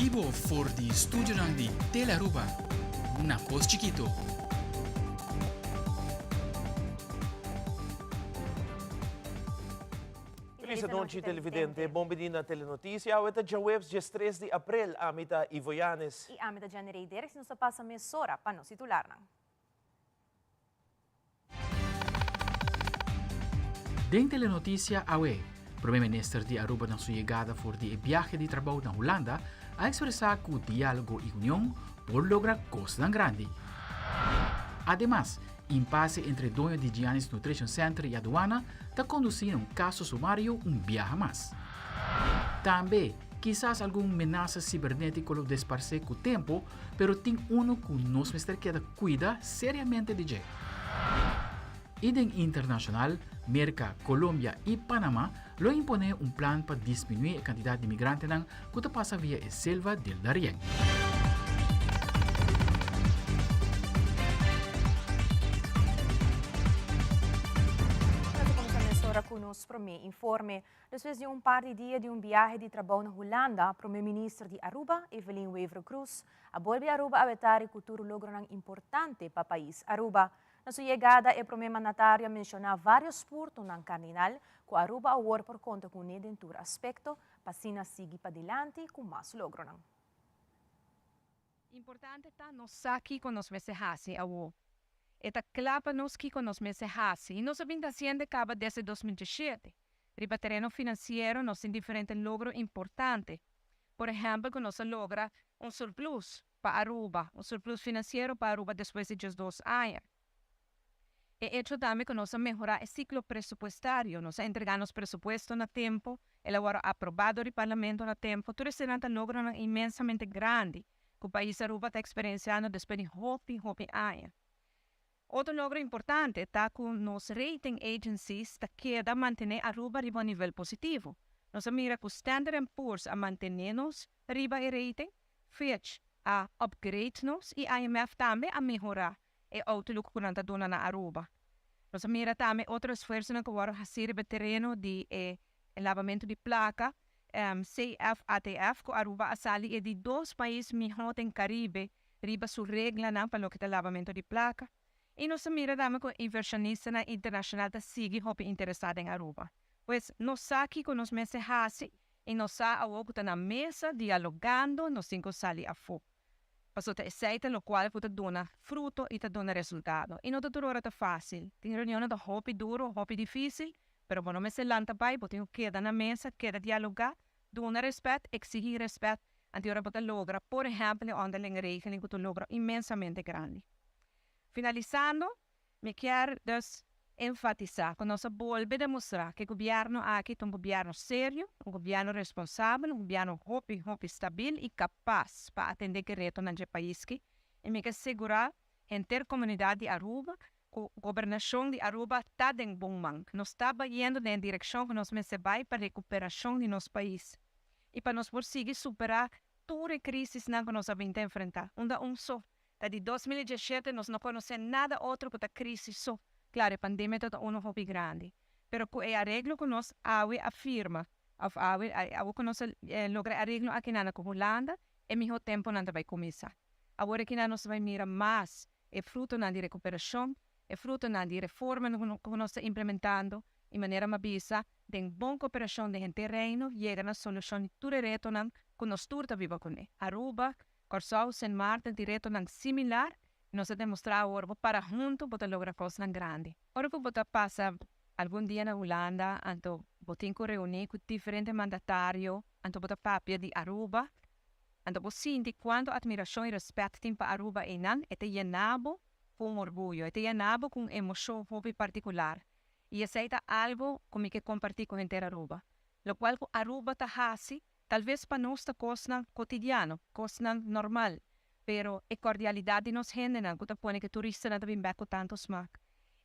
bibo for di studionan di Telearuba na Pos Chikito. Feliz anochi televidente, bon bini na Telenoticia. Awe ta djaweps 13 di april. Ami ta Ivo Yanes. Y ami ta Jenny Rey Derks y nos ta pasa mesora pa nos titularnan. Den Telenoticia awe, Prome Minister di Aruba na su yegada for di e biahe di trabou na Hulanda a expresa cu dialogo y union por logra cosnan grandi. Ademas, impase entre doño di Giannis Nutrition Center y aduana ta conduci na un caso sumario un biaha mas. Tambe, kisas algun menasa cibernetico lo desparce cu tempo, pero tin uno cu nos mester keda cuida seriamente di dje. Y den internacional, Merca, Colombia y Panama lo impone un plan pa disminui e cantidad di migrantenan cu ta pasa via e selva del Darien. Nos a cuminsa mesora cu nos prome informe. Despues di un par di dia di un biahe di trabou na Hulanda, Prome Minister di Aruba, Evelyn Wever-Croes, a bolbe Aruba awetari cu tur logronan importante pa pais Aruba. Na su yegada e Prome Mandatario a menciona varios purtonan cardinal cu Aruba awor por conta cune den tur aspecto pa asina sigui padilanti cu mas logronan. Importante ta nos sa kico nos mester haci awo. E ta cla pa nos kico nos mester haci y nos a bin ta haciende caba desde 2017. Riba tereno financiero nos tin diferente logro importante. Por ehempel cu nos a logra un surplus pa Aruba, un surplus financiero pa Aruba despues di 12 aña. E hecho tambe cu nos a mehora e ciclo presupuestario, nos a entrega nos presupuesto na tempo, el a wordo aproba door di Parlamento na tempo, tur esnan ta logronan inmensamente grandi cu pais Aruba ta experienciando despues di hopi, hopi aña. Otro logro importante ta cu nos rating agencies ta keda mantene Aruba riba un nivel positivo. Nos a mira cu Standard and Poor's a mantene nos riba e rating, Fitch a upgrade nos y IMF tambe a mehora e outlook cu nan ta duna na Aruba. Nos a mira tambe otro esfuersonan cu wordo haci riba tereno di e lavamento di placa, CFATF, cu Aruba a sali e di 2 pais miho den Caribe riba su reglanan pa loke ta lavamento di placa. Y nos a mira tambe cu inversionistanan internacional ta sigui hopi interesa den Aruba. Pues nos sa kico nos mester haci y nos sa awo cu ta na mesa dialogando nos tin cu sali afo. Paso ta esey ta locual cu ta duna fruto y ta duna resultado. Y no ta tur ora ta facil. Tin reunionnan ta hopi duro, hopi dificil, pero bo no mester lanta bay, bo tin cu keda na mesa, keda dialoga, duna respet, exigi respet, anto ora bo ta logra, por ehempel, e onderlinge regeling cu ta un logro inmensamente grandi. Finalisando, mi kier dus enfatisa cu nos a bolbe demostra cu e gobierno aki ta un gobierno serio, un gobierno responsabel, un gobierno hopi, hopi stabil y capaz pa atende cu e retonan dje pais ki. Y mi ke segura henter comunidad di Aruba cu gobernacion di Aruba ta den bon man. Nos ta bayendo den e direccion cu nos mester bay pa recuperacion di nos pais y pa nos por sigui supera tur e crisisnan cu nos a bin ta enfrenta. Unda un so ta di 2017 nos no conoce nada otro cu ta crisis so. Claro, e pandemia ta uno hopi grandi. Pero cu e areglo cu nos awe a firma, of awe, awe cu nos logra e areglo aki nana cu Hulanda, e miho temponan ta bay cuminsa. Awor aki nan nos ta bay mira mas e frutonan di recuperacion, e frutonan di reformanan cu nos ta implementando, y manera m'a bisa, den bon cooperacion den henter reino, yega na solucion di tur e retonan cu nos tur ta biba cune. Aruba, Corsou, Sint Maarten tin retonan similar, nos a demostra awor bo para hunto bo ta logra cosnan grandi. Ora cu bo ta pasa algun dia na Hulanda, anto bo tin cu reuni cu diferente mandatario, anto bo ta papia di Aruba, anto bo sinti cuanto admiracion y respet tin pa Aruba eynan, e ta yena bo cu un orguyo, e ta yena bo cu un emocion hopi particular. Y esey ta algo cu mi ke comparti cu henter Aruba. Locual cu Aruba ta haci, tal vez pa nos ta cosnan cotidiano, cosnan normal, pero e cordialidad di nos hendenan cu ta pone cu turistanan ta bin bek cu tanto smaak.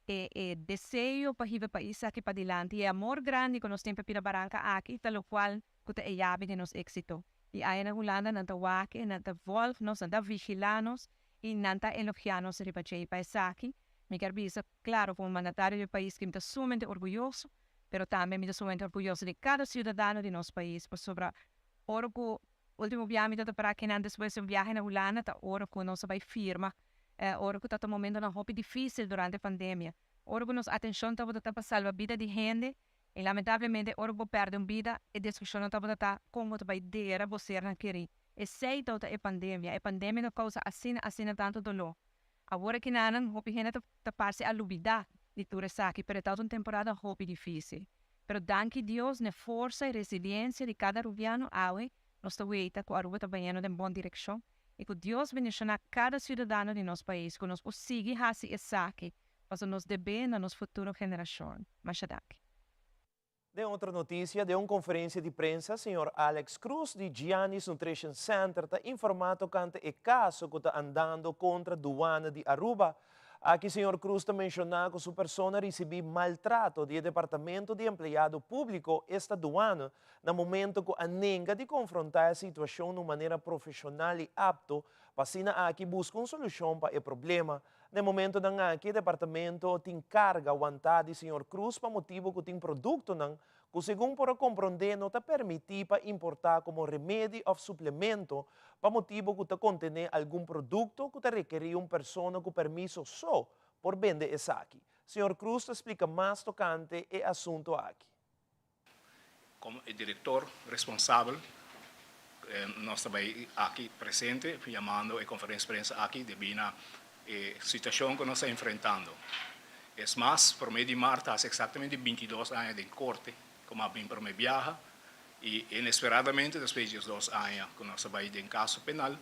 E deseo pa hiba e pais aki padilanti, e amor grandi cu nos tin pa pida baranca aki, ta locual cu ta e yabi di nos exito. Y aya na Hulanda nan ta wak, nan ta volg nos, nan ta vigila nos y nan ta elogia nos riba dje. Y pa esaki, mi kier bisa, claro, como mandatario di e pais cu mi ta sumamente orguyoso, pero tambe mi ta sumamente orguyoso di cada ciudadano di nos pais, pasobra ora cu Último biaha mi tabata para akinan despues di un biahe na Hulanda ta ora ku nos a bai firma, ora ku tabata momentonan hopi difísil durante pandemia, ora ku nos atenshon tabata ta pa salba bida di hende i lamentablemente ora ku bo pèrdè un bida e diskushonnan tabata ta kon bo ta bai dera bo sernan kerí. Esei tabata e pandemia. E pandemia ta kousa asina asina tantu doló. Awor akinanan hopi hende ta parse a lubidá di tur esaki pero e tabata un temporada hopi difísil. Pero danki Dios n'e forsa y resiliencia di cada Arubiano awe nos ta weita cu Aruba ta bayendo den bon direccion y cu Dios bendiciona cada ciudadano di nos pais cu nos por sigui haci esaki pasobra nos debe na nos futuro generacion. Masha danki. Den otro noticia, den un conferencia di prensa, señor Alex Cruz di Giannis Nutrition Center ta informa tocante e caso cu ta andando contra Douane di Aruba. Aki señor Cruz ta menciona cu su persona a ricibi maltrato di e Departamento di Empleado Publico, esta Douane, na momento cu a nenga di confronta e situacion na un manera profesional y apto pa asina aki busca un solucion pa e problema. Na e momentonan aki e departamento tin carga wanta di señor Cruz pa motibo cu tin productonan ku segun por a komprondé no ta permití pa importá komo remedi òf suplemento pa motibu ku ta kontené algun produkto ku ta rekerí un persona ku permiso so por bende esaki. Señor Cruz ta splika mas tokante e asuntu aki. Komo e direktor responsabel nos ta bai aki presente yamando e konferensia prensa aki debí na e situashon ku nos ta enfrentando. Es mas, promé di mart ta hasi eksaktamente 22 aña den korte ku mi a bin promé biaha i inesperadamente despues di 12 aña ku nos a bai den kaso penal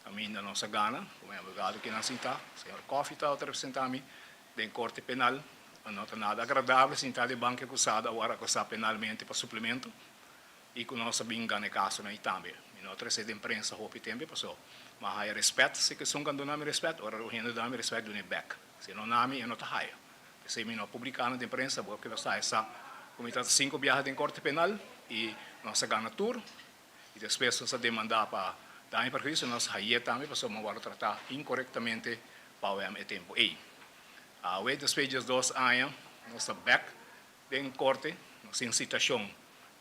kaminda nos a gana ku mi abogado kinan sintá, señor Coffie tabata representá mi den korte penal. No ta nada agradabel sintá den banki akusado awor akusá penalmente pa suplemento i ku nos a bin gana e kasonan ei tambe. Mi no a trese den prensa hopi tempe paso mi a haya respet, si ku esun kan duna mi respet, ora un hende duna mi respet dun'e bek, si no na mi e no ta haya. P'esei mi no a publiká na den prensa, bo ke nos ta haya sa ku mi ta sinku biaha den korte penal i nos a gana tur i despues nos a demandá pa daño i perhuisio, nos hay'é tambe pasobra mi a wòrdu tratá inkorektamente pa OM e tempu ei. Awe despues di 12 aña nos ta bek den korte, nos tin sitashon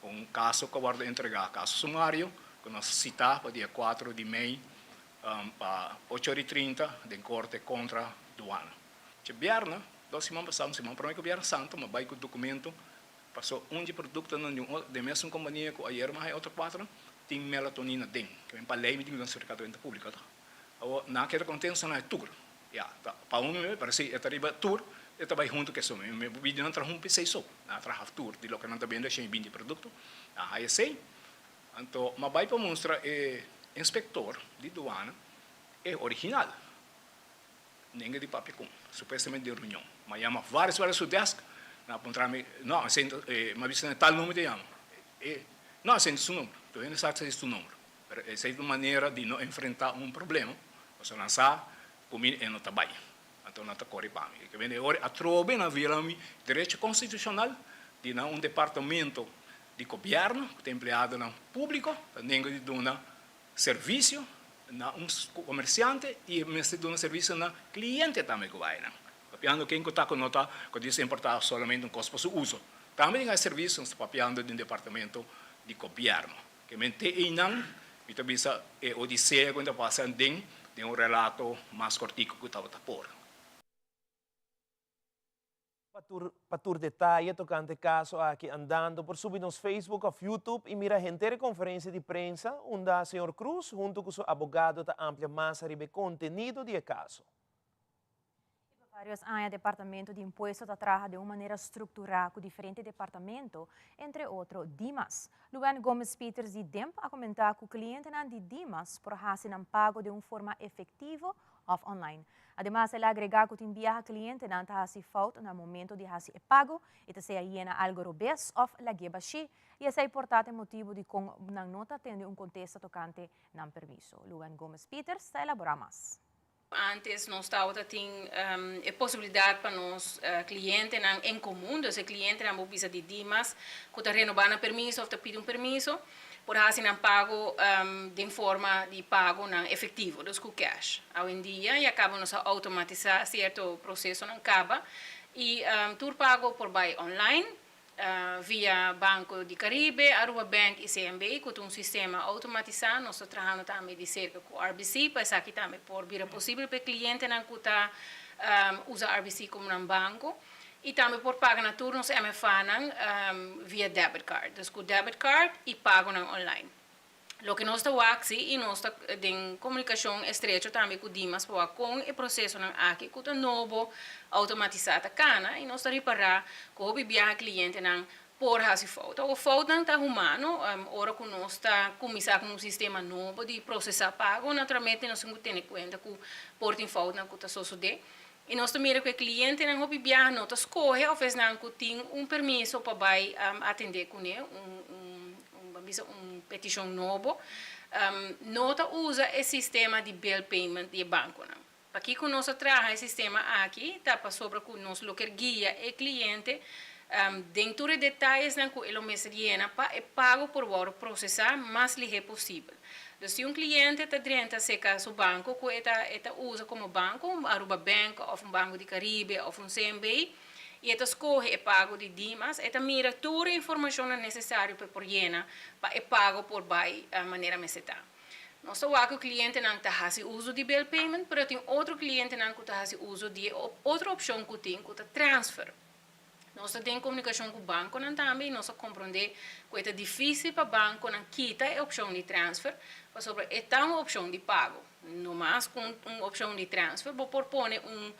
un kaso ku a wòrdu entregá, kaso sumario, ku nos a sitá pa dia 4 di mei pa ocho ora i 30 den korte kontra duana. Dje bièrnè, 2 siman pasá, un siman promé ku bièrnè santu, mi a bai ku dokumento, paso un di e produktonan di un di e mesun kompania ku ayer mi a haña otro kuater, tin melatonina den, ke men pa lei mi tin ku duna sertifikado di benta públiko, toh. Awor nan a keda kontentu na e tur. Ya, ta pa un mi pero si e ta riba tur, e ta bai huntu ku esun. Mi bidi nan traha un p'esei so. Nan a traha tur di loke nan ta bende, 120 produkto. Nan a haya esei. Anto mi a bai pa mustra e inspektor di duana e original. Nenga di papia ku supuestamente den reunion. Mi a yama varios varios su desk, nan a puntra mi, no, esei no ta, mi a bisa nan tal nomber ta yama. E, no, esei no ta su nomber. Tur hende sa esei ta su nomber. Pero esei ta un manera di no enfrentá un problema, pasobra nan sa ku mi e no ta bai. Anto nan ta kore pa mi. Ke bende ora atrobe nan viola mi derecho konstitushonal di na un departamento di gobièrnu ku ta empleadonan públiko ta nenga di duna servisio na un komersiante i e mester duna servisio na kliente tambe ku bai nan. Papiando ken ku ta ku no ta ku dios importá solamente un kos pa su uso. Tambe tin e servisio nos ta papiando di un departamento di gobièrnu. Ke men te einan, mi ta bisa e odisea ku mi ta pasa den den un relato mas kortiku ku tabata por. Pa tur detaye tokante e kaso aki andando, por subi nos Facebook òf YouTube i mira henter e konferensia di prensa, unda señor Cruz, huntu ku su abogado, ta amplia mas riba e kontenido di e kaso. Varios aña, Departamento di Impuesto ta traha di un manera strukturá ku diferente departamento, entre otro Dimas. Luan Gomez Peters di DIMP a komentá ku klientenan di Dimas por hasi nan pago di un forma efektivo òf online. Ademas, el a agregá ku tin biaha klientenan ta hasi fout na momento di hasi e pago i ta sea yena algu robes òf lag'é bashí i esei por ta e motibu di kon nan no ta atendé un kontesta tokante nan permiso. Luan Gomez Peters ta elaborá mas. Antes nos tabatin e posibilidat pa nos klientenan en komun, dus e klientenan por bisa di Dimas ku ta renobá nan permiso òf ta pidi un permiso, por hasi nan pago den forma di pagonan efektivo, dus ku cash. Awendia ya kaba nos a outomatisá sierto prosesonan kaba i tur pago por bai online. Via Banco di Caribe, Aruba Bank y CMB cu ta un sistema automatisa. Nos ta trahando tambe di cerca cu RBC pa esaki tambe por bira posibel pa e clientenan cu ta usa RBC como nan banco. Y tambe por paga na tur nos MFAnan via debit card. Dus cu debit card y pagonan online. Loke nos ta wak si y nos ta den comunicacion estrecho tambe cu Dimas pa wak con e procesonan aki cu ta nobo automatisa ta cana y nos ta ripara cu hopi biaha clientenan por haci fout. Awor foutnan ta humano, ora cu nos ta cuminsa cu un sistema nobo di procesa pago naturalmente nos tin cu tene cuenta cu por tin foutnan cu ta sosode y nos ta mira cu e clientenan hopi biaha no ta scoge of esnan cu tin un permiso pa bay atende cune un Ban bisa un petishon nobo, no ta usa e sistema di bill payment di e bankonan. Pakiko nos a traha e sistema aki ta pasobra ku nos lo ker guia e kliente den tur e detayesnan ku e lo mester yena pa e pago por wòrdu prosesá mas lihé posibel. Dus si un kliente ta drenta serka su banko ku e ta e ta usa komo banko, un Aruba Bank òf un Banko di Karibe òf un CMB, i e ta skohe e pago di Dimas, e ta mira tur e informashonnan nesesario pa e por yena pa e pago por bai manera mester ta. Nos ta wak ku klientenan ta hasi uso di bill payment, pero tin otro klientenan ku ta hasi uso di e otro opshon ku tin ku ta transfer. Nos ta den komunikashon ku bankonan tambe i nos a komprondé ku e ta difísil pa bankonan kita e opshon di transfer pasobra e ta un opshon di pago. No mas ku un opshon di transfer bo por pone un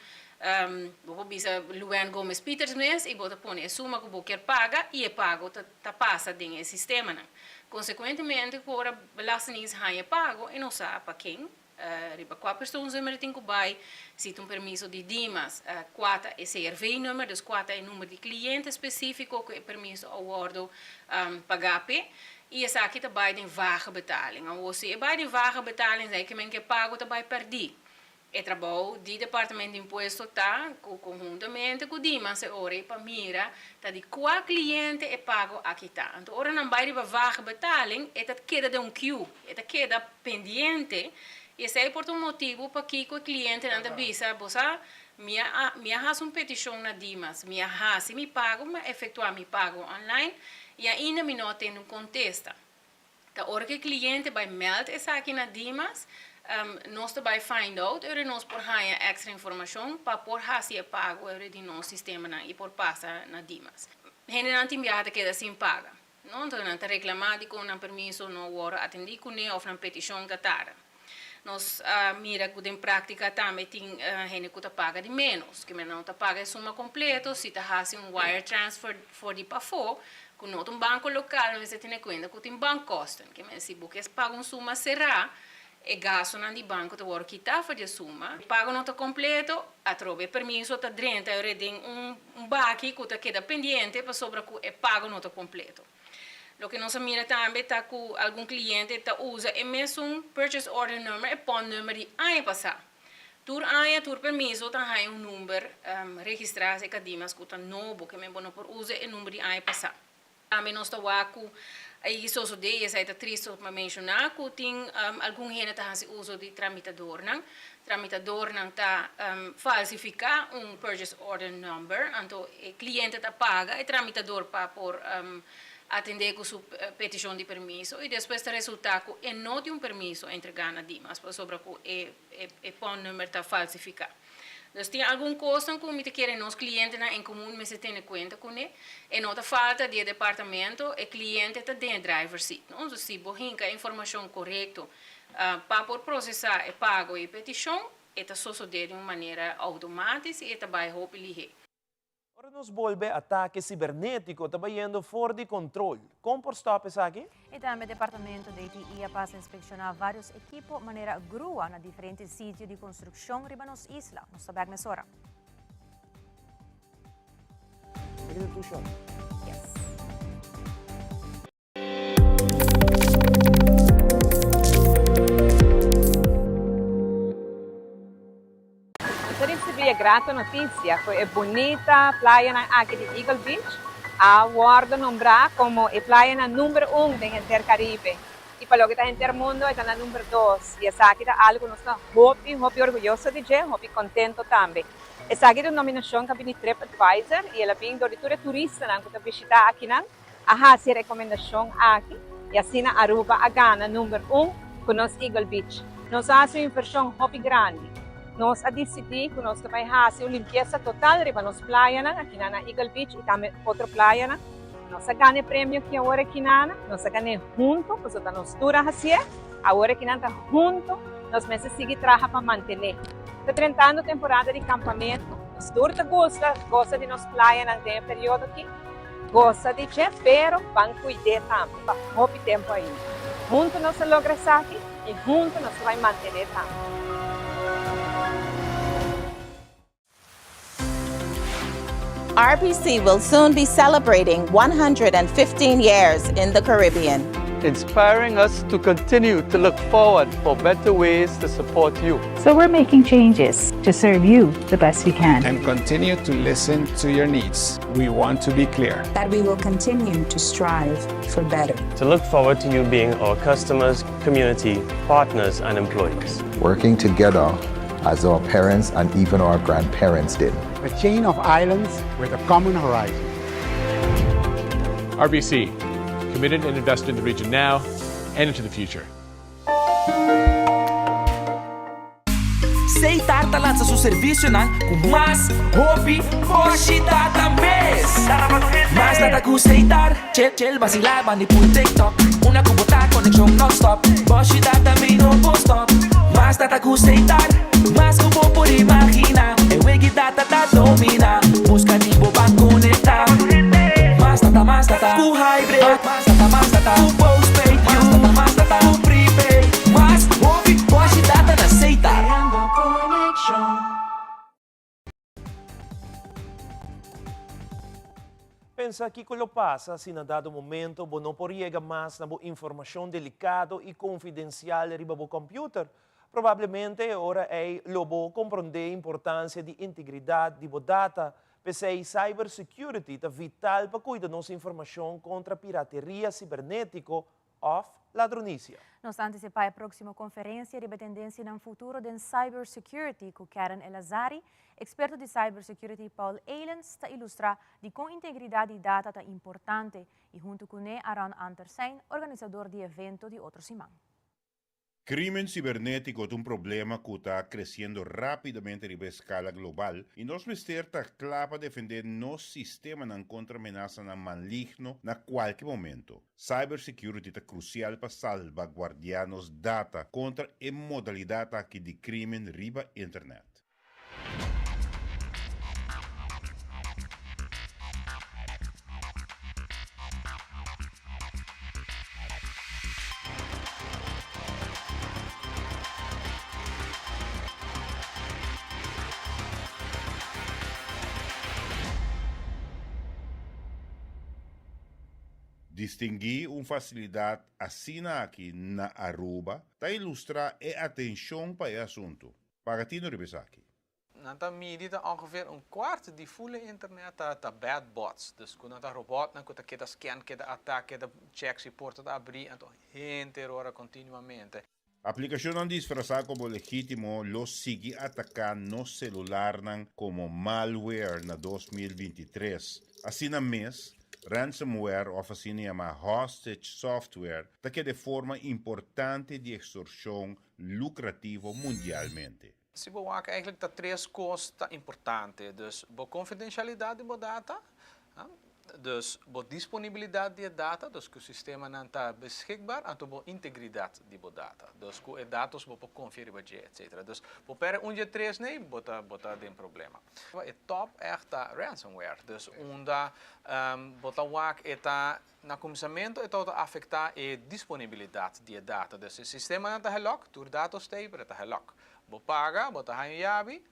bo por bisa Luann Gomez Pieters mes i bo ta pone e suma ku bo kier paga i e pago ta ta pasa den e sistemanan. Konsekuentemente ku ora Belastingdienst haña e pago e no sa pa ken, riba kua persoonsnummer e tin ku bai, si ta un permiso di Dimas, kua ta e CRV-nummer, dus kua ta e number di kliente spesífiko ku e permiso a wòrdu pagá p'e. I esaki ta bai den vage betaling. Awor si e bai den vage betaling esaki ke men ke pago ta bai pèrdí. E trabou di Departamento di Impuesto ta ku konhuntamente ku Dimas e ora ei pa mira ta di kua kliente e pago aki ta. Anto ora nan bai riba vage betaling e ta keda den un queue, e ta keda pendiente i esei por ta un motibu pakiko e klientenan ta bisa bo sa mi a mi a hasi un petishon na Dimas, mi a hasi mi pago, mi a efektuá mi pago online i ainda mi no a tende un kontesta. Ta ora ku e kliente bai mèld esaki na Dimas, nos ta bai find out ora nos por haña èkstra informashon pa por hasi e pago ora di nos sistemanan i por pasa na Dimas. Hendenan tin biaha ta keda sin paga, no? Entonces nan ta reklamá dikon nan permiso no wòrdu atendí kuné òf nan petishon ta tarda. Nos a mira ku den práktika tambe tin hende ku ta paga di ménos, ke men no ta paga e suma kompleto, si ta hasi un wire transfer for di pafó, ku no ta un banko lokal, mester tene kuenta ku tin bankkosten, ke men si bo ke paga un suma será, e gastunan di banko ta wòrdu kitá for di e suma. E pago no ta kompleto, atrobe e permiso ta drenta e den un baki ku ta keda pendiente pasobra ku e pago no ta kompleto. Loke nos a mira tambe ta ku algun kliente ta usa e mesun purchase order number, e pon number di aña pasá. Tur aña tur permiso ta haña un number registrá aserka Dimas ku ta nobo, ke men bo no por usa e number di aña pasá. Tambe nos ta wak ku a sosodé, i esei ta tristu pa menshoná, ku tin algun hende ta hasi uso di tramitadornan. Tramitadornan ta falsifiká un purchase order number, anto e kliente ta paga e tramitador pa por atendé ku su petishon di permiso i despues ta resultá ku e no tin un permiso entregá na Dimas pasobra ku e e pon number ta falsifiká. Dus tin algun kosnan ku mi ta kere nos klientenan en komun mester tene kuenta kuné. E no ta falta di e departamento, e kliente ta den e driver seat, no? Dus si bo hinka e informashon korekto Pa por prosesá e pago i e petishon, e ta sosodé di un manera outomátis i e ta bai hopi lihé. Ora nos bolbe atake sibernétiko ta bayendo for di kontrol. Kon por stòp esaki? I tambe Departamento di DTI a pasa inspekshoná vários ekipo manera grua na diferente sitio di konstrukshon riba nos isla. Nos ta bèk mesora. Yes. Nos a ricibi e grato noticia cu e bunita playanan aki di Eagle Beach a wordo nombra como e playanan number un den henter Caribe. Y pa loke ta henter mundo e ta na number dos y esaki ta algo nos ta hopi hopi orguyoso di dje, hopi contento tambe. Esaki ta un nominacion cu a bini Trip Advisor y el a bin dor di tur e turistanan cu ta bishita akinan a haci e recomendacion aki y asina Aruba a gana number un cu nos Eagle Beach. Nos a haci un inversion hopi grandi. Nos a dicidi cu nos ta bay haci un limpieza total riba nos playanan akinan na Eagle Beach y tambe otro playanan. Nos a gana e premio aki awor akinan, nos a gan'é hunto, pasobra ta nos tur a hacié. Awor akinan ta hunto, nos mester sigui traha pa mantené. Ta drentando temporada di campamento, nos tur ta gusta goza di nos playanan den e periodo aki, goza di dje, pero ban cuid'é tambe pa hopi tempo ainda. Hunto nos a logra esaki y hunto nos ta bay mantené tambe. RBC will soon be celebrating 115 years in the Caribbean. Inspiring us to continue to look forward for better ways to support you. So we're making changes to serve you the best we can. And continue to listen to your needs. We want to be clear. That we will continue to strive for better. To look forward to you being our customers, community, partners, and employees. Working together as our parents and even our grandparents did. A chain of islands with a common horizon. RBC, committed and invested in the region now and into the future. Setar ta lansa su servicionan cu mas hopi boshi data mes. Mas data cu Setar, chill chill vacila bandi pul TikTok. Una cu bo ta conexion non-stop, boshi data mi no por stop. Mas data cu Setar, mas cu bo por imagina. E wegi data ta domina, busca di bo ban conecta. Mas data, mas data cu hybrid, mas data, mas data cu postpaid, mas data, mas data cu prepaid. Mas hopi boshi data na Setar. Pensa kiko lo pasa si na dado momento bo no por yega mas na bo informashon delikado i konfidensial riba bo kòmpiuter. Probablemente e ora ei lo bo komprondé importansia di integridat di bo data. P'esei cybersecurity ta vital pa kuida nos informashon kontra pirateria sibernetiko òf ladronisia. Nos ta antisipá e próksimo konferensia riba e tendensianan futuro den cybersecurity ku Karen Elazari, eksperto di cybersecurity Paul Elens ta ilustrá dikon integridat di data ta importante i huntu kuné Aron Antersijn, organisador di evento di otro siman. Crimen cibernetico ta un problema cu ta creciendo rapidamente riba escala global y nos mester ta cla pa defende nos sistemanan contra menasanan maligno na cualke momento. Cybersecurity ta crucial pa salvaguardia nos data contra e modalidad aki di crimen riba internet. Distinguí un fasilidat asina aki na Aruba ta ilustrá e atenshon pa e asuntu. Paga tino riba esaki. Nan ta midi ta ongeveer un kwart di ful e internet ta ta bad bots. Dus ku nan ta robotnan ku ta keda scan, keda atak, keda check si porta ta abrí, anto henter ora kontinuamente. Aplikashonnan disfrasá komo legítimo lo sigui ataká nos selularnan komo malware na 2023. Asina mes, ransomware òf asina yamá hostage software ta keda e forma importante di ekstorshon lukrativo mundialmente. Si bo wak eigenlijk ta tres kos ta importante, dus bo konfidensialidat di bo data, dus bo disponibilidat di e data, dus ku sistemanan ta beschikbaar, anto bo integridat di bo data, dus ku e datos bo por konfia riba dje, etcetera. Dus bo perde un di e tres nei, bo ta bo ta den problema. E top echt ta ransomware, dus unda bo ta wak e ta Na kuminsamentu e tabata afektá e disponibilidat di e data. Dus e sistemanan ta helòk, tur dato stay, pero e ta helòk. Bo paga, bo ta haña un yabi.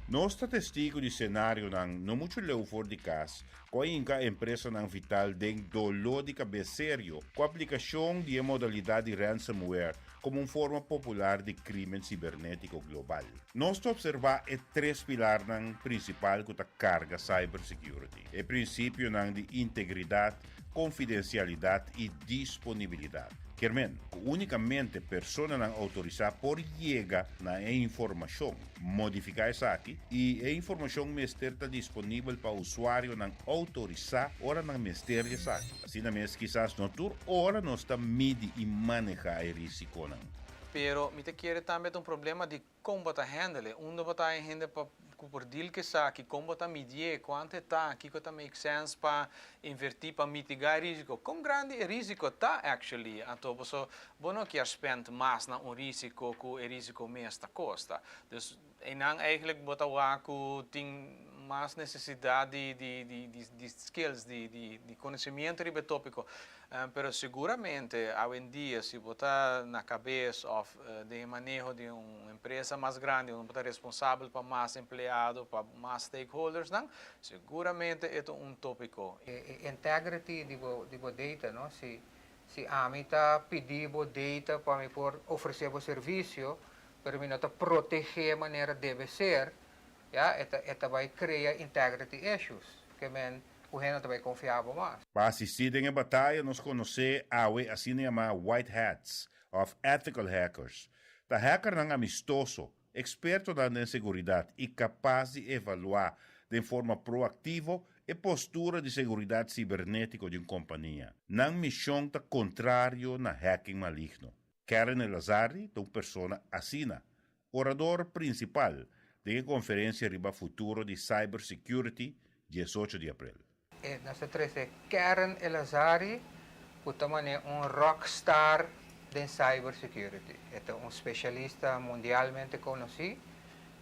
Nos ta testigu di senarionan no muchu leu for di kas ku a hinka empresanan vital den doló di kabes serio ku aplikashon di e modalidat di ransomware komo un forma popular di krímen sibernétiko global. Nos ta opservá e tres pilarnan prinsipal ku ta karga cybersecurity. E prinsipionan di integridat, konfidensialidat i disponibilidat. Kier men ku únikamente personanan outorisá por yega na e informashon, modifiká esaki i e informashon mester ta disponibel pa usuarionan outorisá ora nan mester di esaki. Asina mes kisas no tur ora nos ta midi i manehá e risikonan. Pero mi ta kere tambe ta un problema di Kon bo ta handle e? Unda bo ta e hende pa ku por deal ku esaki? Kon bo ta midié? Kuantu e ta? Kiko ta make sense pa invertí pa mitigá e risiko? Kon grandi e risiko ta actually? Anto boso bo no kier spend mas na un risiko ku e risiko mes ta kosta. Dus einan eigenlijk bo ta wak ku tin mas nesesidat di di di di skills, di di di konosimiento riba e topiko. Pero seguramente awendia si bo ta na kabes òf den e maneho di un empresa mas grandi unda bo ta responsabel pa mas empleado, pa mas stakeholdersnan, seguramente e ta un tópiko. E integrity di bo di bo data no, si si ami ta pidi bo data pa mi por ofrece bo servicio pero mi no ta protege manera debe ser ya e ta e ta bay crea integrity issues ke men Ku hende ta bai konfia bo mas. Pa asistí den e bataya nos konosé awe asina yamá white hats òf ethical hackers. Ta hackernan amistoso, ekspertonan den seguridat i kapas di evaluá den forma proaktivo e postura di seguridat sibernétiko di un kompania. Nan mishon ta kontrario na hacking maligno. Karen Elazari ta un persona asina. Orador prinsipal den e konferensia riba futuro di cyber security diesocho di aprel. E nos ta trese Karen Elazari ku ta manera un rock star den cyber security. E ta un spesialista mundialmente konosí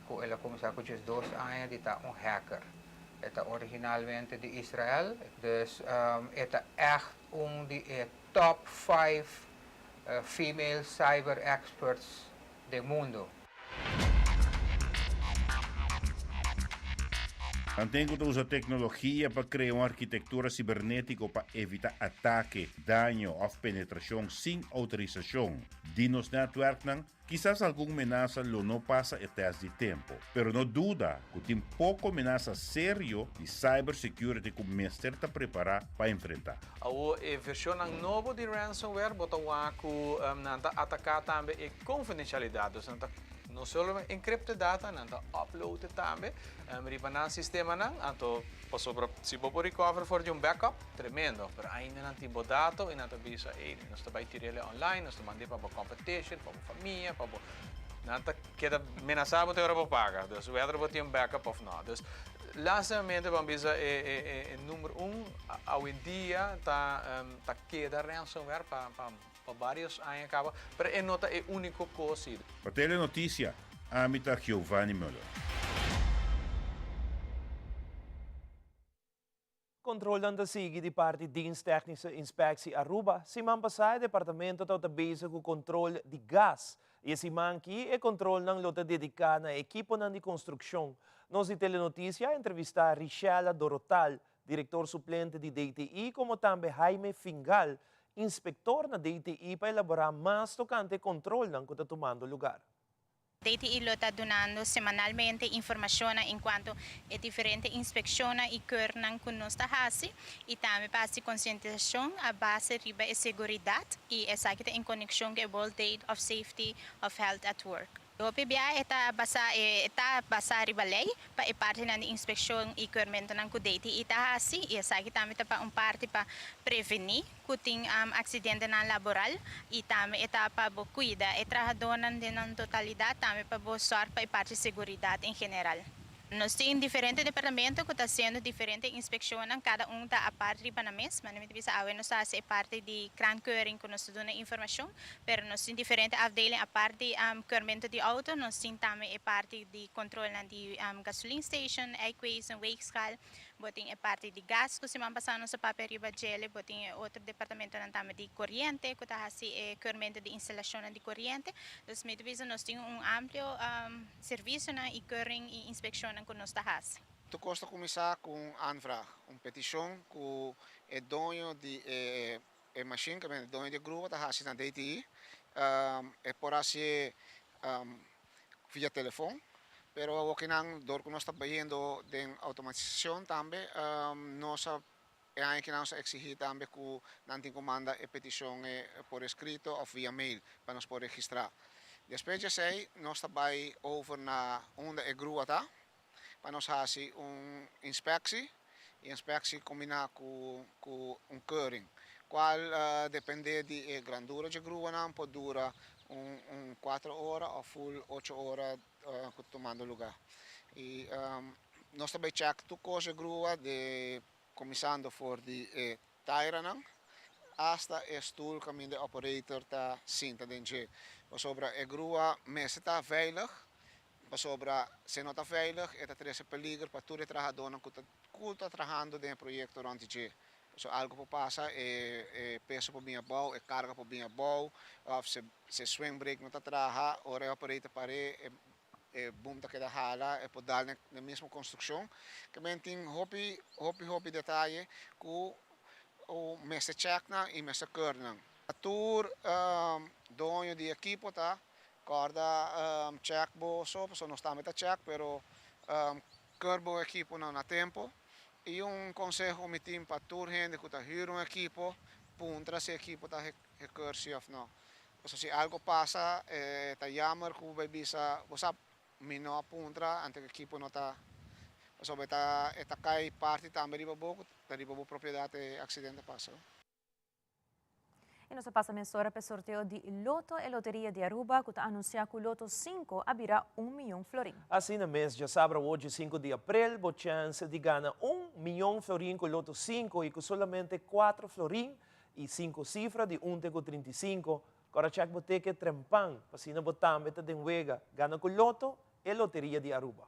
ku el a kuminsá ku diesdos aña di ta un hacker. E ta originalmente di Israel, dus e ta ègt un di e top five female cyber experts den mundo. Tanten ku ta usa teknologia pa krea un arkitektura sibernétiko pa evitá atake, daño òf penetrashon sin outorisashon di nos nètwèrknan, Kisas algun menasa lo no pasa e tèst di tempu, pero no duda ku tin poko menasa serio di cybersecurity ku mester ta prepará pa enfrentá. Awor e vershonnan nobo di ransomware bo ta wak ku nan ta ataká tambe e konfidensialidat. Dus nan ta no solo encrypt e data, nan ta upload e tambe riba nan sistemanan. Anto pasobra si bo por recover for di un backup, tremendo, pero ainda nan tin bo dato i nan ta bisa, ey, nos ta bai tir'el online, nos ta mand'é pa bo competition, pa bo famia, pa bo. Nan ta keda menasá bo te ora bo paga. Dus whether bo tin un backup of no. Dus lastimamente bo a bisa e e e e number un awendia ta ta keda ransomware pa pa pa varios aña kaba, pero e no ta e úniko kos si. Pa Telenoticia, ami ta Giovanni Muller. Kontrolnan ta sigui di parti Dienst Technische Inspectie Aruba. Siman pasá e departamento tabata bezig ku kontrol di gas i e siman aki e kontrolnan lo ta dediká na e ekiponan di konstrukshon. Nos di Telenoticia a entrevistá Richella Dorotal, direktor suplente di DTI, komo tambe Jaime Fingal, inspektor na DTI pa elaborá mas tokante e kontrolnan ku ta tumando lugar. DTI lo ta dunando semanalmente informashonnan enkuanto e diferente inspekshonnan i keurnan ku nos ta hasi i tambe pa hasi konsientisashon a base riba e seguridat i esaki ta en konekshon ku e World Day of Safety of Health at Work. Hopi bia e ta basá e ta basá riba lei pa e partinan di inspekshon i keurmentonan ku DTI ta hasi i esaki tambe ta pa un parti pa prevení ku tin aksidentenan laboral i tambe e ta pa bo kuida e trahadónan den nan totalidat, tambe pa bo sòrg pa e parti seguridat en general. Nos tin diferente departamento ku ta hasiendo diferente inspekshonnan, kada un ta apart riba nan mes. Mane mi ta bisa awe nos ta hasi e parti di kraankeuring ku nos ta duna informashon, pero nos tin diferente afdeling apart di keurmento di outo, nos tin tambe e parti di kontrolnan di gasoline station, ijkwezen, weegschaal. Bo tin e parti di gas ku siman pasá nos a papia riba djele, bo tin e otro departamentonan tambe di koriente ku ta hasi e keurmento di instalashonnan di koriente. Dus mi ta bisa nos tin un amplio servisionan i keuring i inspekshonnan ku nos ta hasi. Tur kos ta kuminsá ku un aanvraag, un petishon ku e doño di e e mashin, ku e doño di e grupo ta hasi na DTI. E por hasié via telefon, pero awokinan dor ku nos ta bayendo den outomatisashon tambe nos a. E aña aki nan nos a exigi tambe cu nan tin cu manda e peticion por escrito of via mail pa nos por registra. Despues di esey nos ta bay over na unda e grua ta pa nos haci un inspectie y inspectie combina cu cu un keuring cual depende di e grandura dje gruanan por dura un un cuatro ora of full ocho ora cu ta tumando lugar. Y nos ta bay check tur cos dje grua de Kuminsando for di e tairanan asta e stul kaminda e operator ta sinta den dje. Pasobra e grua mester ta veilig, pasobra si e no ta veilig e ta trese peliger pa tur e trahadónan ku ta ku ta trahando den e proyekto rònt di dje. Pasobra algu por pasa, e e peso por bin abou, e karga por bin abou, òf si si e swing brake no ta traha, ora e operator par'é e E boom ta keda hala, e por dal den mismo construccion. Ke men tin hopi, hopi, hopi detaye cu mester check nan y mester keur nan. Tur doño di ekipo ta corda check bo so, pasobra nos tambe ta check, pero keur bo ekiponan na tempo. Y un conseho cu mi tin pa tur hende cu ta huur un ekipo, puntra si ekipo ta gekeur si of no. Pasobra si algo pasa e ta jammer ku bo bai bisa bo sa mi no a puntra ante ku ekipo no ta pasobra e ta e ta kai parti tambe riba bo ku ta riba bo propiedat e aksidente a pasa. Y nos a pasa mesora p'e sorteo di Lotto, e loteria di Aruba cu ta anuncia cu Lotto 5 a bira un miyon florin. Asina mes, djasabra awo 5 di april bo chance di gana un miyon florin cu Lotto 5 y cu solamente 4 florin Y cinco cifra di un te cu 35. Cora check bo ticket trempan, pa asina bo tambe ta den wega. Gana cu Lotto, e loteria di Aruba.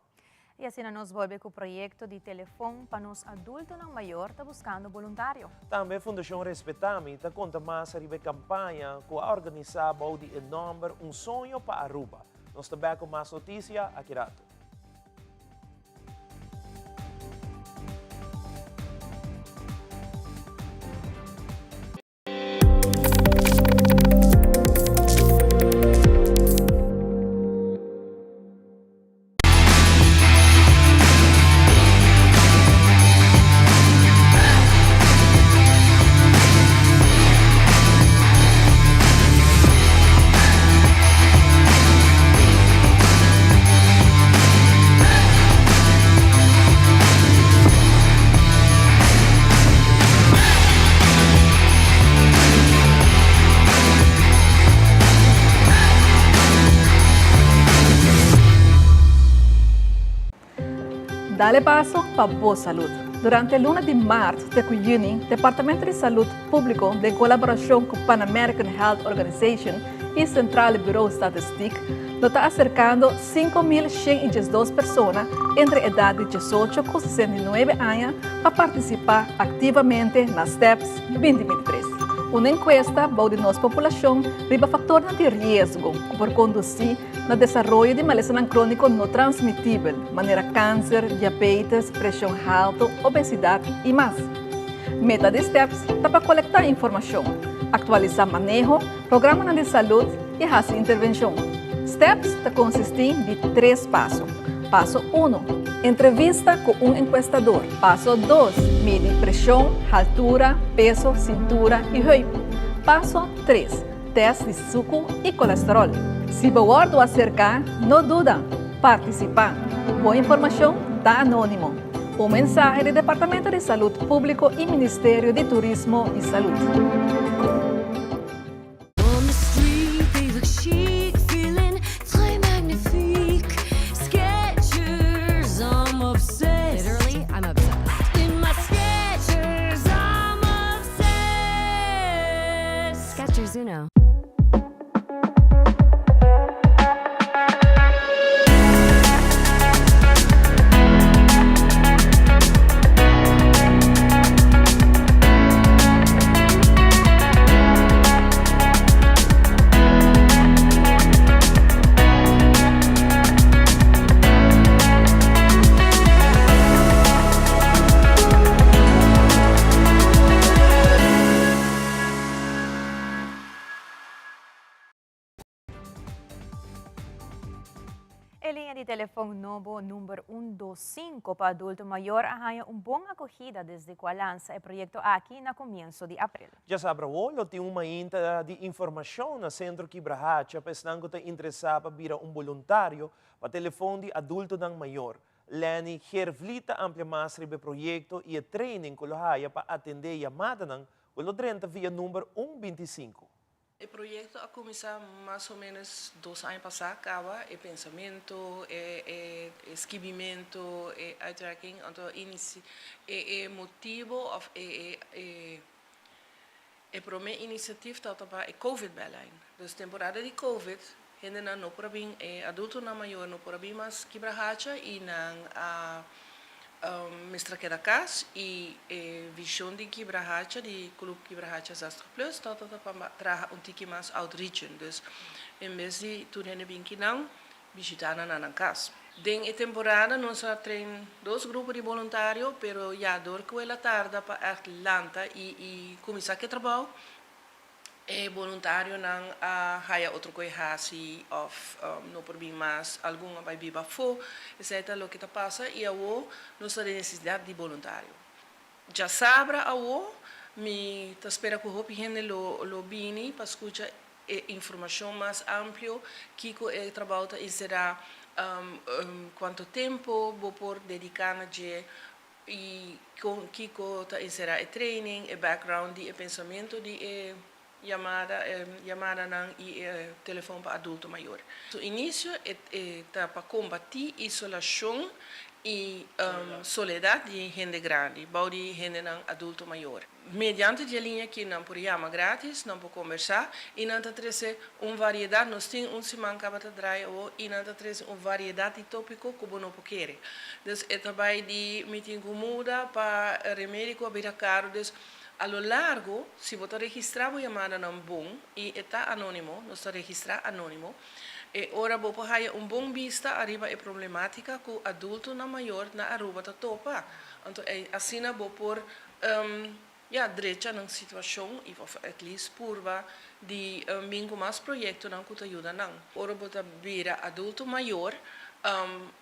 Y asina nos bolbe cu proyecto di telefon pa nos adultonan mayor ta buscando boluntario. Tambe Fundacion Respetami ta conta mas ariba e campaña cu a organisa bou di e nomber Un Soño pa Aruba. Nos ta bek cu mas noticia aki rato. Dale paso pa bo salud. Durante luna di maart te cu juni, Departamento di Salud Publico den colaboracion cu Pan American Health Organization y Centrale Bureau Statistiek lo ta acercando 5.112 persona entre edad di 18 cu 69 aña pa participa activamente na STEPS 2023. Un encuesta bou di nos populacion riba factornan di riesgo cu por conduci na desaroyo di malesanan crónico no transmitibel, manera cáncer, diabetes, presion halto, obesidad y mas. Meta di STEPS ta pa colecta informacion, actualisa maneho, programanan di salud y haci intervencion. STEPS ta consisti di tres paso. Paso uno, Entrevista cu un encuestador. Paso dos, Midi presion, haltura, peso, cintura y heup. Paso tres, Test di suku y colesterol. Si bo wordo acerca, no duda, participa. Bo informacion ta anonimo. Un mensahe di Departamento di Salud Publico y Ministerio di Turismo y Salud. nobo number un dos sinku pa adulto mayor a haña un bon akogida desde ku a lansa e proyekto aki na komienso di aprel. Djasabra awor lo tin un mainta di informashon na Sentro Kibrahacha pa esnan ku ta interesá pa bira un boluntario pa telefon di adultonan mayor. Lenny Gervliet ta amplia mas riba e proyekto i e training ku lo haya pa atendé yamadanan ku lo drenta via number un 25. E proyecto a cuminsa mas o menos dos aña pasa caba, e pensamento, e e skibimento, e uitwerking, anto inici e e motibo of e e e e prome iniciatief tabata pa e covid bellijn. Dus temporada di covid hendenan no por a bin, e adultonan mayor no por a bin mas Kibrahacha y nan a Mester a keda kas i e vishon di Kibrahacha, di Club Kibrahacha Zestig Plus, tabata ta pa traha un tiki mas outreaching. Dus en bes di tur hende bin kinan, bishita nan na nan kas. Den e temporada nos a train dos grupo di boluntario, pero ya dor ku el a tarda pa ègt lanta i i kuminsá ku e trabou, E boluntarionan a haya otro koe hasi of no por bin mas, algun a bai biba afó, esei ta loke ta pasa i awo nos ta den nesesidat di boluntario. Djasabra awo mi ta spera ku hopi hende lo lo bini pa skucha e informashon mas amplio kiko e trabou ta enserá, kuantu tempu bo por dediká na dje I kon kiko ta enserá e training, e background di e pensamentu di e yamada, e yamadanan i e telefon pa adulto mayor. Su inisio e e ta pa kombatí isolashon i soledat di hende grandi bou di hendenan adulto mayor. Mediante di e liña aki nan por yama gratis, nan por kombersá i nan ta trese un variedat, nos tin un siman kaba ta draai awor i nan ta trese un variedat di tópiko ku bo no por kere. Dus e ta bai di mi tin ku muda pa remedi ku a bira karu. Dus a lo largo si bo ta registrá bo yamadanan bon i e ta anónimo, nos ta registrá anónimo, e ora bo por haya un bon bista ariba e problemátika ku adultonan mayor na Aruba ta topa. Anto asina bo por Ya, drecha nan situacion y of at least purba di bin cu mas proyectonan cu ta yuda nan. Ora bo ta bira adulto mayor,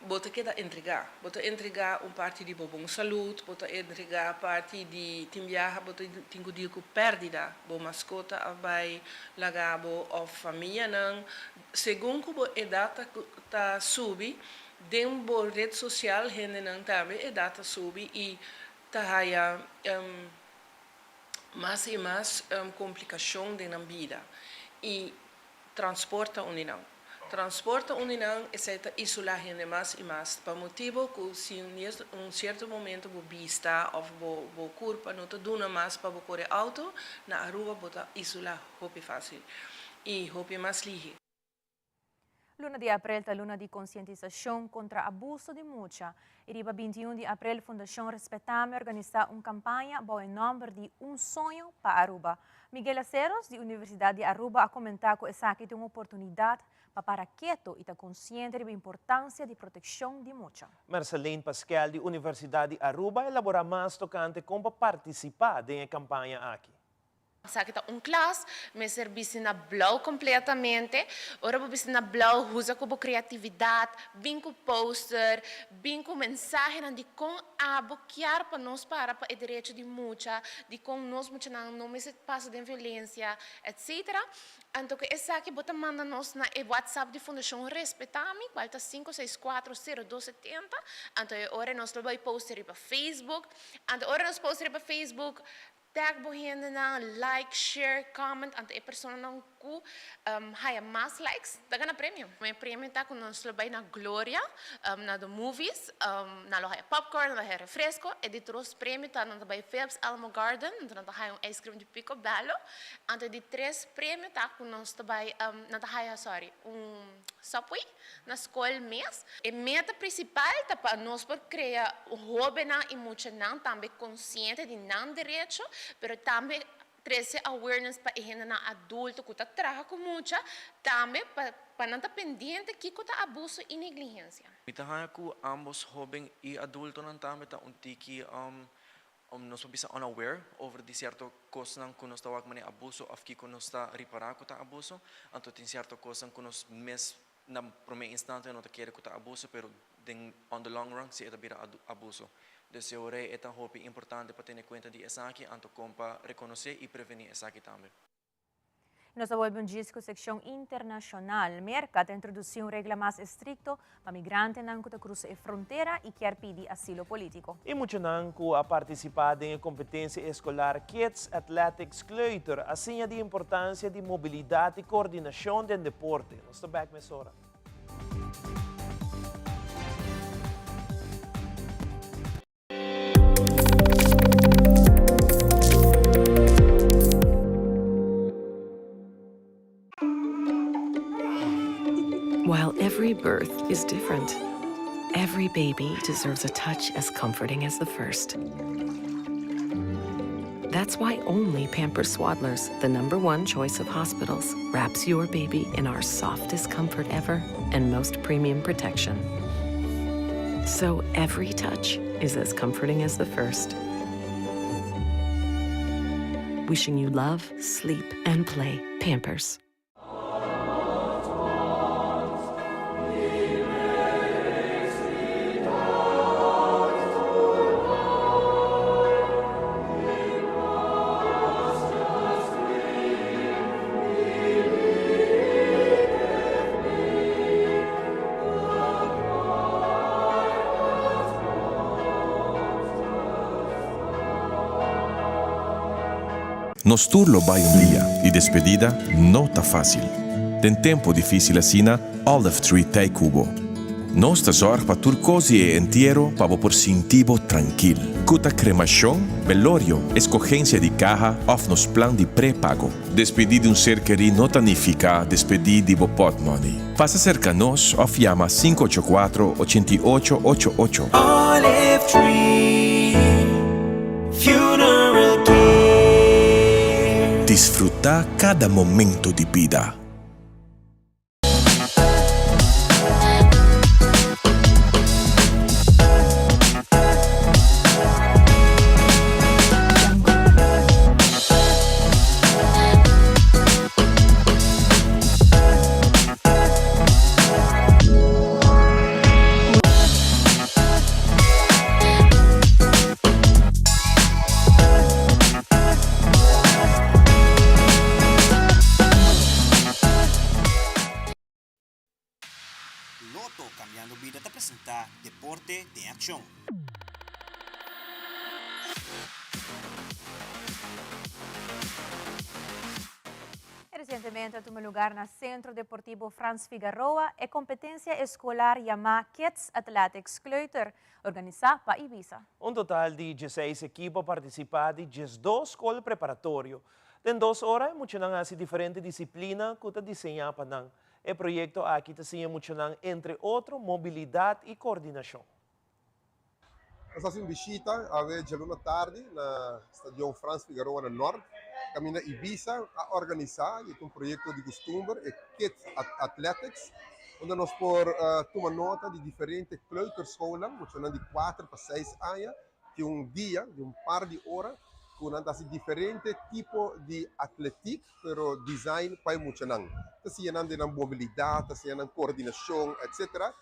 bo ta keda entrega. Bo ta entrega un parti di bo bon salud, bo ta entrega parti di tin biaha bo ta tin cu deal cu perdida, bo mascota a bay laga bo of famianan. Segun cu bo edad ta subi, den bo red social hendenan tambe edad ta subi y ta haya mas i mas komplikashon den nan bida i transport ta un di nan. Transport ta un di nan, esei ta isolá hende mas i mas pa motibu ku si un sierto momento bo bista òf bo bo kurpa no ta duna mas pa bo kore outo, na Aruba bo ta isolá hopi fásil i hopi mas lihe. Luna di aprel ta luna di konsientisashon kontra abuso di mucha i riba 21 di aprel Fundashon Respetame organisá un kampaña bou e nòmber di Un Soño pa Aruba. Miguel Aceros di Universidat di Aruba a komentá ku esaki ta un oportunidat pa para keto i ta konsiente riba importansia di protekshon di mucha. Marceline Pasquel di Universidat di Aruba a elaborá mas tokante kon pa partisipá den e kampaña aki. Esaki ta un klas, mester bisti na blou kompletamente. Ora bo bisti na blou, usa ku bo kreatividat, bin ku poster, bin ku mensahenan di kon abo kier pa nos para pa e derecho di mucha, di kon nos muchanan no mester pasa den violensia, etcetera. Anto ku esaki bo ta manda nos na e whatsapp di Fundashon Respetami, kual ta sinku seis kuatro sero dos setenta. Anto e ora nos lo bai poster riba Facebook. Anto ora nos poster riba Facebook, Tag bo hendenan, like, share, comment, anto e personanan ku haya mas likes ta gana premio. E premio ta ku nos lo bai na Gloria, na the movies, nan lo haya popcorn, nan lo haya refresco. E di tres premio ta nan ta bai Phillips Alamo Garden, anto nan ta haya un ice cream di Picobello. Anto e di tres premio ta ku nos ta bai, nan ta haya, sorry, un Subway. Na skol mes. E meta principal ta pa nos por crea hobennan y muchanan tambe consciente di nan derecho, pero tambe trece awareness pa e hendenan adulto cu ta traha cu mucha, tambe pa pa nan ta pendiente kico ta abuso y negligencia. Mi ta haña cu ambos hoben y adultonan tambe ta un tiki nos por bisa unaware over di cierto cosnan cu nos ta wak manera abuso of kico nos ta ripara cu ta abuso, anto tin cierto cosnan cu nos mes na prome instante no ta kere cu ta abuso pero Den on the long run si e ta bira abuso. Dus e ora e ta hopi importante pa tene cuenta di esaki anto con pa reconoce y preveni esaki tambe. Nos ta bolbe un djis ku sekshon internashonal. Merka ta introdusí un regla mas estrikto pa migrantenan ku ta krusa e frontera i kier pidi asilo polítiko. E muchanan ku a partisipá den e kompetensia eskolar Kids Athletics Kleuter a siña di importansia di mobilidat i kordinashon den deporte. Nos ta bèk mesora. While every birth is different, every baby deserves a touch as comforting as the first. That's why only Pampers Swaddlers, the number one choice of hospitals, wraps your baby in our softest comfort ever and most premium protection. So every touch is as comforting as the first. Wishing you love, sleep, and play. Pampers. Nos tur lo bai un dia y despedida no ta facil. Den tempo dificil asina, Olive Tree t'ei cu bo. Nos ta zorg pa tur cos di e entiero pa bo por sinti bo trankil. Cu ta cremacion, belorio, escogencia di caha of nos plan di prepago. Despedi di un ser kerí no ta nifica despedi di bo potmoney. Pasa cerca nos of yama 584 88 88. Olive Tree Funeral Care. Disfruta cada momento di bida. Lotto Cambiando Bida ta presenta Deporte den Accion. Recientemente a tuma lugar na Centro Deportivo Frans Figaroa e competencia escolar yama Kids Athletics Kleuter, organisa pa Ibisa. Un total di dieseis ekipo a partisipá di 12 skol preparatorio. Den dos ora e muchanan hasi diferente disiplina ku ta diseñá pa nan. E proyekto aki ta siña muchanan entre otro mobilidat i kordinashon. Nos hasi un bishita awe djaluna tardi na Stadion Frans Figaroa na Nort, kaminda Ibisa a organisá i ta un proyekto di kustumber, e Kids Athletics, unda nos por tuma nota di diferente kleuterschoolnan, muchanan di kuater pa seis aña, tin un dia di un par di ora ku nan ta hasi diferente tipo di atletik pero design pa e muchanan. Ta siña nan den nan mobilidat, ta siña nan koordinashon etcetera.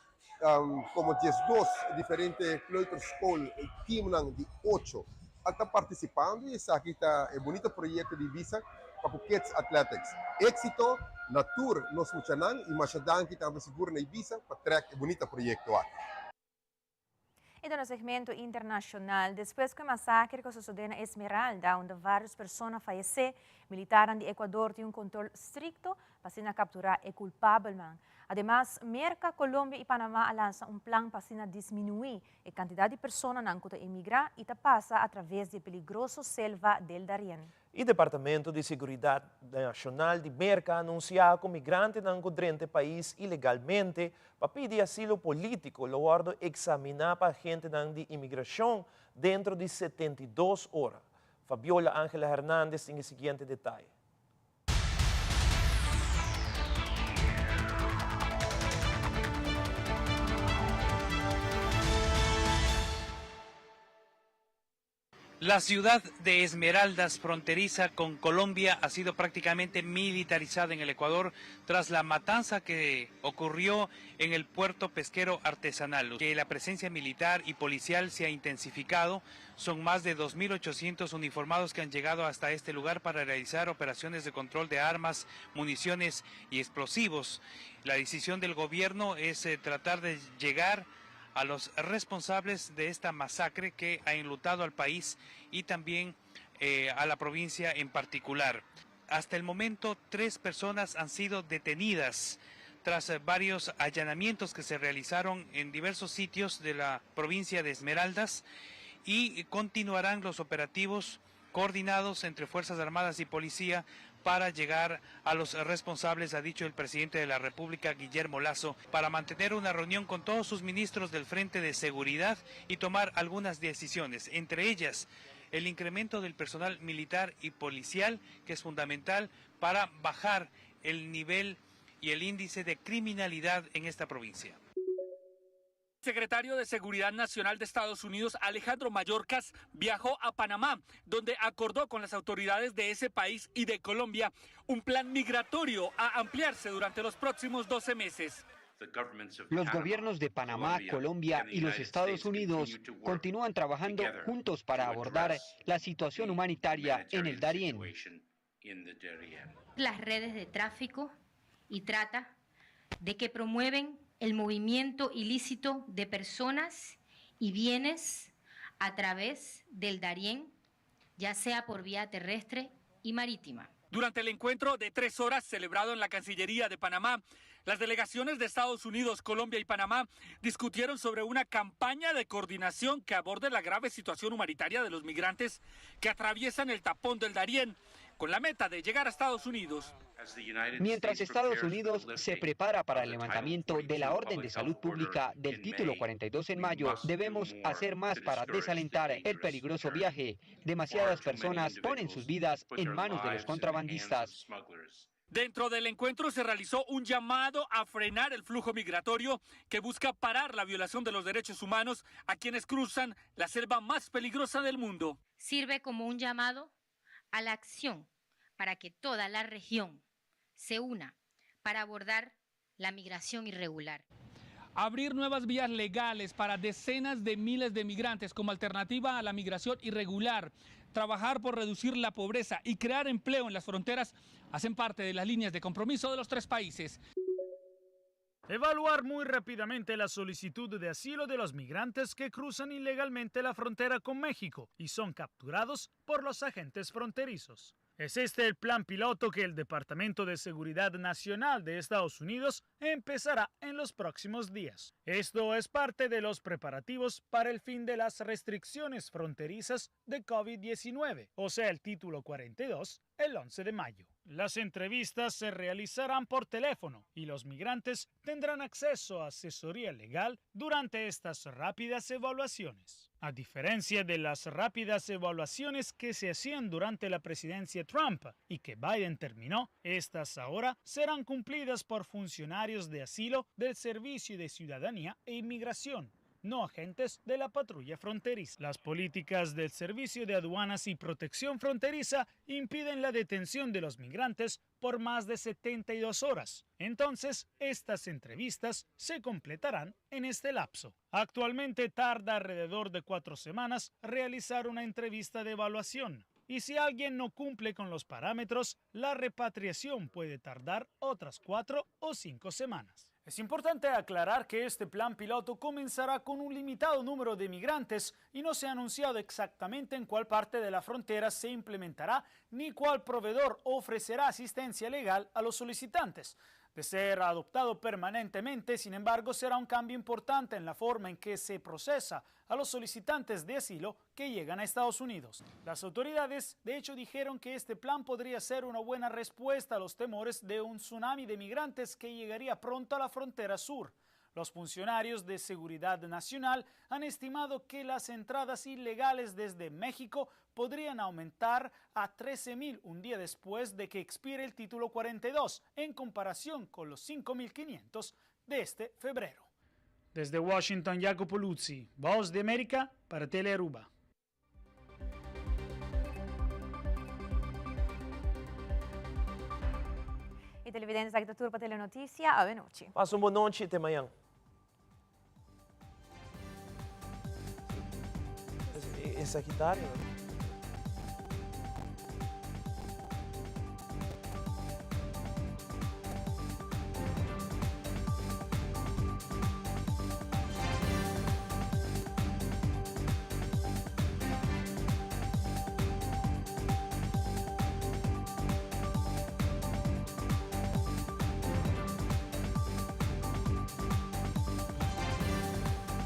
Komo 12 diferente kleuterschool teamnan di ocho a ta partisipando i esaki ta e bunita proyekto di Ibisa pa ku Kids Athletics. Éksito na tur nos muchanan i masha danki tambe sigur na Ibisa pa trèk e bunita proyekto aki. I den nos segmento internashonal, despues ku e masakre ku a sosodé na Esmeralda, unda vários persona fayesé, militarnan di Ecuador tin un kontrol strikto pa asina kapturá e kulpabelnan. Ademas, Merka, Colombia i Panamá a lansa un plan pa asina disminuí e kantidat di personanan ku ta emigrá i ta pasa atraves di e peligroso selva del Darién. E Departamento di Seguridat Nashonal di Merka a anunsiá ku migrantenan ku drenta e pais ilegalmente pa pidi asilo polítiko lo wòrdu eksaminá pa agentenan di imigrashon dentro di 72 ora. Fabiola Angela Hernandez tin e siguiente detaye. La ciudad de Esmeraldas, fronteriza con Colombia, ha sido prácticamente militarizada en el Ecuador tras la matanza que ocurrió en el puerto pesquero artesanal. Que la presencia militar y policial se ha intensificado. Son más de 2.800 uniformados que han llegado hasta este lugar para realizar operaciones de control de armas, municiones y explosivos. La decisión del gobierno es eh, tratar de llegar a los responsables de esta masacre que ha enlutado al país y también eh, a la provincia en particular. Hasta el momento, tres personas han sido detenidas tras eh, varios allanamientos que se realizaron en diversos sitios de la provincia de Esmeraldas y continuarán los operativos coordinados entre Fuerzas Armadas y Policía para llegar a los responsables, ha dicho el presidente de la República, Guillermo Lazo, para mantener una reunión con todos sus ministros del Frente de Seguridad y tomar algunas decisiones, entre ellas el incremento del personal militar y policial, que es fundamental para bajar el nivel y el índice de criminalidad en esta provincia. Secretario de Seguridad Nacional de Estados Unidos, Alejandro Mayorkas, viajó a Panamá, donde acordó con las autoridades de ese país y de Colombia un plan migratorio a ampliarse durante los próximos 12 meses. Los gobiernos de Panamá, Colombia y los Estados Unidos continúan trabajando juntos para abordar la situación humanitaria en el Darién. Las redes de tráfico y trata de que promueven el movimiento ilícito de personas y bienes a través del Darién, ya sea por vía terrestre y marítima. Durante el encuentro de tres horas celebrado en la Cancillería de Panamá, las delegaciones de Estados Unidos, Colombia y Panamá discutieron sobre una campaña de coordinación que aborde la grave situación humanitaria de los migrantes que atraviesan el tapón del Darién con la meta de llegar a Estados Unidos. Mientras Estados Unidos se prepara para el levantamiento de la Orden de Salud Pública del Título 42 en mayo, debemos hacer más para desalentar el peligroso viaje. Demasiadas personas ponen sus vidas en manos de los contrabandistas. Dentro del encuentro se realizó un llamado a frenar el flujo migratorio que busca parar la violación de los derechos humanos a quienes cruzan la selva más peligrosa del mundo. Sirve como un llamado a la acción para que toda la región se una para abordar la migración irregular. Abrir nuevas vías legales para decenas de miles de migrantes como alternativa a la migración irregular, trabajar por reducir la pobreza y crear empleo en las fronteras hacen parte de las líneas de compromiso de los tres países. Evaluar muy rápidamente la solicitud de asilo de los migrantes que cruzan ilegalmente la frontera con México y son capturados por los agentes fronterizos. Es este el plan piloto que el Departamento de Seguridad Nacional de Estados Unidos empezará en los próximos días. Esto es parte de los preparativos para el fin de las restricciones fronterizas de COVID-19, o sea, el título 42, el 11 de mayo. Las entrevistas se realizarán por teléfono y los migrantes tendrán acceso a asesoría legal durante estas rápidas evaluaciones. A diferencia de las rápidas evaluaciones que se hacían durante la presidencia Trump y que Biden terminó, estas ahora serán cumplidas por funcionarios de asilo del Servicio de Ciudadanía e Inmigración no agentes de la patrulla fronteriza. Las políticas del Servicio de Aduanas y Protección Fronteriza impiden la detención de los migrantes por más de 72 horas. Entonces, estas entrevistas se completarán en este lapso. Actualmente tarda alrededor de cuatro semanas realizar una entrevista de evaluación. Y si alguien no cumple con los parámetros, la repatriación puede tardar otras cuatro o cinco semanas. Es importante aclarar que este plan piloto comenzará con un limitado número de migrantes y no se ha anunciado exactamente en cuál parte de la frontera se implementará ni cuál proveedor ofrecerá asistencia legal a los solicitantes. De ser adoptado permanentemente, sin embargo, será un cambio importante en la forma en que se procesa a los solicitantes de asilo que llegan a Estados Unidos. Las autoridades, de hecho, dijeron que este plan podría ser una buena respuesta a los temores de un tsunami de migrantes que llegaría pronto a la frontera sur. Los funcionarios de Seguridad Nacional han estimado que las entradas ilegales desde México podrían aumentar a 13.000 un día después de que expire el título 42, en comparación con los 5.500 de este febrero. Desde Washington, Jacopo Luzzi, Voz de América para Telearuba. televidente, esaki ta tur pa Telenoticia. Awe nochi. Pasa un bon nochi, te mañan. E Sagitario.